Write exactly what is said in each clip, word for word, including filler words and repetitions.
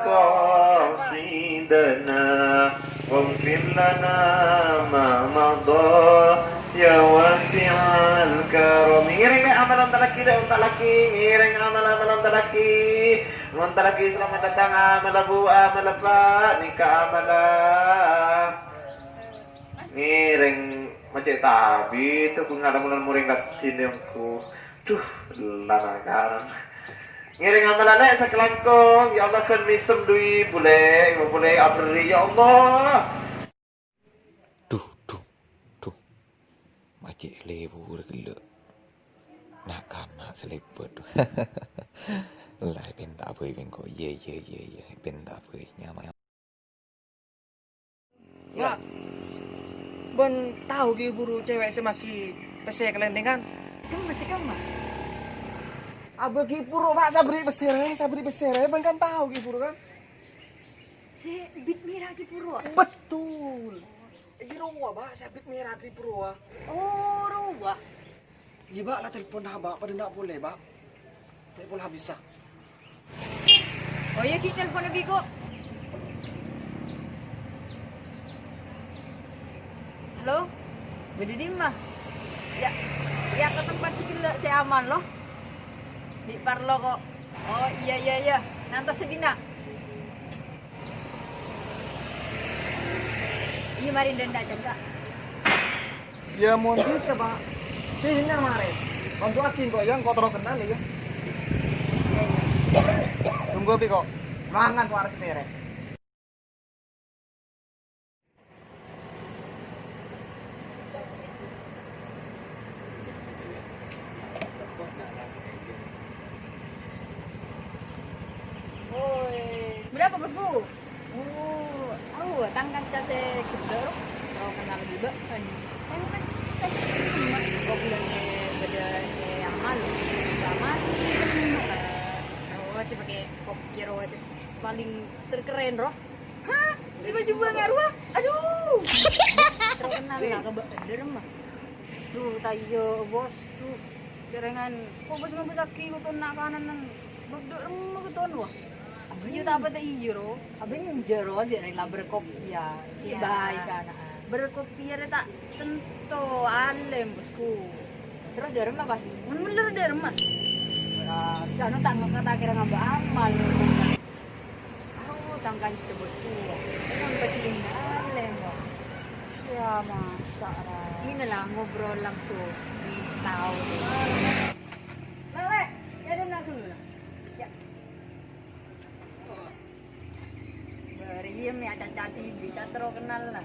قاصدنا واغفر لنا ما مضى يا واسع الكرم. Ngèrèng lè' amalan talakè, lè' onta' lakè. Ngèrèng amalan, amalan talakè. Mon talakè, selamat datang amalan bu, amalan pa', nèka amalan. Ngèrèng ma' cè' tabi' to, ku ngala' molan morèng ka sènè, engko'. Duh, lana karan. Ngèrèng amalan lè' sakalangkong, ya Allah, kan mèsem dui bulè, bulè aberri', ya Allah. Duh, duh, duh. Ma' cè' lebur ghellâ'. Na'-kana' sè lèbât. La, èpènta' bhâi bengko. Iyâ, iyâ, iyâ, iyâ. Èpènta' bhâi. Nyama. Wa', bân tao ghi' buru cewek sè maghi pèssè kalèndhingan? Kemma sè kemma? Abâ ghi' buru, Pak, saberri' pèssè rè, saberri' pèssè rè, bân kan tao ghi' buru kan? Sè bit mèra ghi' buru, Pak? Betul. Iyâ rowa, Pak, sè bit mèra ghi' buru, Pak. Oh, rowa. Iyâ, Pak, la telpon, Pak, padâ na' polè, Pak. Telpon habis, ah. Oh iyâ, ghi' telpon bi' ko'. Halo? Bâdâ dimma? Yâ, yâ, ka tempat sè ghellâ' sè aman, lo. Bi' parlo, ko'. Oh, iyâ, iyâ, iyâ. Ngantos sè dinna'. Iyâ, marè dâ'-endâ' cengka'. Iyâ, mon bisa, Pak. Dinna' marè. Bantuaghi engko', yâ, engko' terro kennal, yâ. Iyâ, iyâ. Tunggu, Pi, ko'. Mangan, ko' arè satèrè. Woi. Berapa, Bosku? Oh, oh, tang kanca sè ghellâ', ro. Ro kenal jhughân. Kan kan kan kok bilâ sè bâdâ sè aman, aman. Eh, ro sè pakai kopiah, ro sè paling terkeren, ro. Hah? Sè bâjâ bângâ rowa? Aduh. Terkenal lah, kebak bener, mah. Duh, ta' iyâ, Bos. Duh, jhârângan. Kok Bos ngabâsaghi koton na'-kana'an? Bâk dâ' remma koton, wah. Iyâ, ta' apa ta' iyâ, ro. Abâ' enjâ', ro, jhâ' rèng la berkopiah. Sè bhâi, kan. Berkopiah rè ta' tanto alèm, Bosku. Terros dâ' remma, pas? Mon bener dâ' remma. Lah, jhâ' ta' ngangkat akhirnya ngambâ' amal. Aku tang kanca bos tua. Kan pasti alèm, kok. Ya, masa, ra. Inilah ngobrol langsung di tahu. Lek, lek, ya, dong, langsung dulu. Ya. Bari, ya, mi, aca-aca, di, di, terro kenal, lah.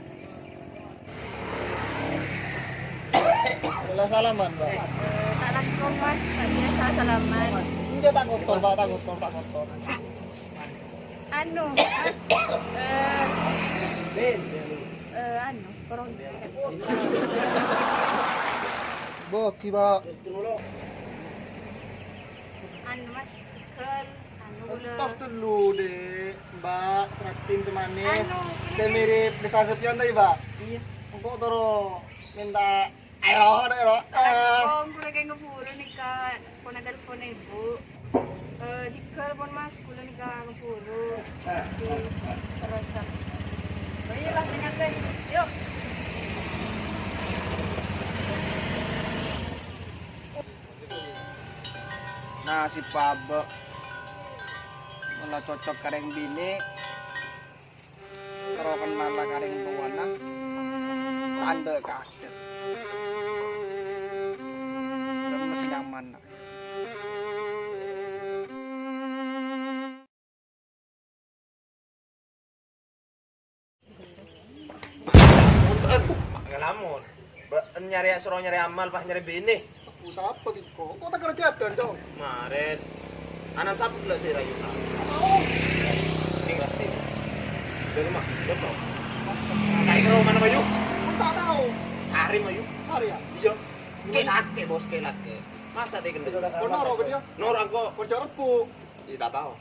Wala salaman, Mbak. Eh, tak langsung, Mas. Tak biasa salaman. Enggak, tak kotor, Pak, tak kotor, tak kotor. Anu, Mas. Eh, eh, anu, korong. Bagi, Pak. Anu, Mas, tikel, anu, gula. Entos dulu, Dek. Mbak, seratin semanis. Anu, ini sing mirip Desa Sepion tadi, Mbak. Iya. Engko' terro minta Ayo, ayo, ayo. Assalamualaikum, kula kèngèng ngeburu nèka. Pona telepon ibu. Eh, tiga telepon, Mas, kula nèka ngeburu. Terus, oh iya lah, tanya ke. Yuk. Nasib pabek. Malah cocok kareng bini. Terro kenal la kareng towana, tandhâ kadhâ'. Lemes nyaman. Ngalamun. Ba-, nyarè, soro nyarè amal, pas nyarè binè. Aku sapa, Biko? Kok tak kerja dan, Cong? Maren. Anan sapa gula sih, Rayu? Oh. Ini ngerti. Dari rumah, siapa? Kayak ke rumah mana, Bayu? Aku tak tahu. Sari, Bayu. Sari, ya? Iya. Kelake, bos, kelake. Masa dia gendut? Kok noro ke dia? Noro aku. Kerja Rebo. Iya, tak tahu.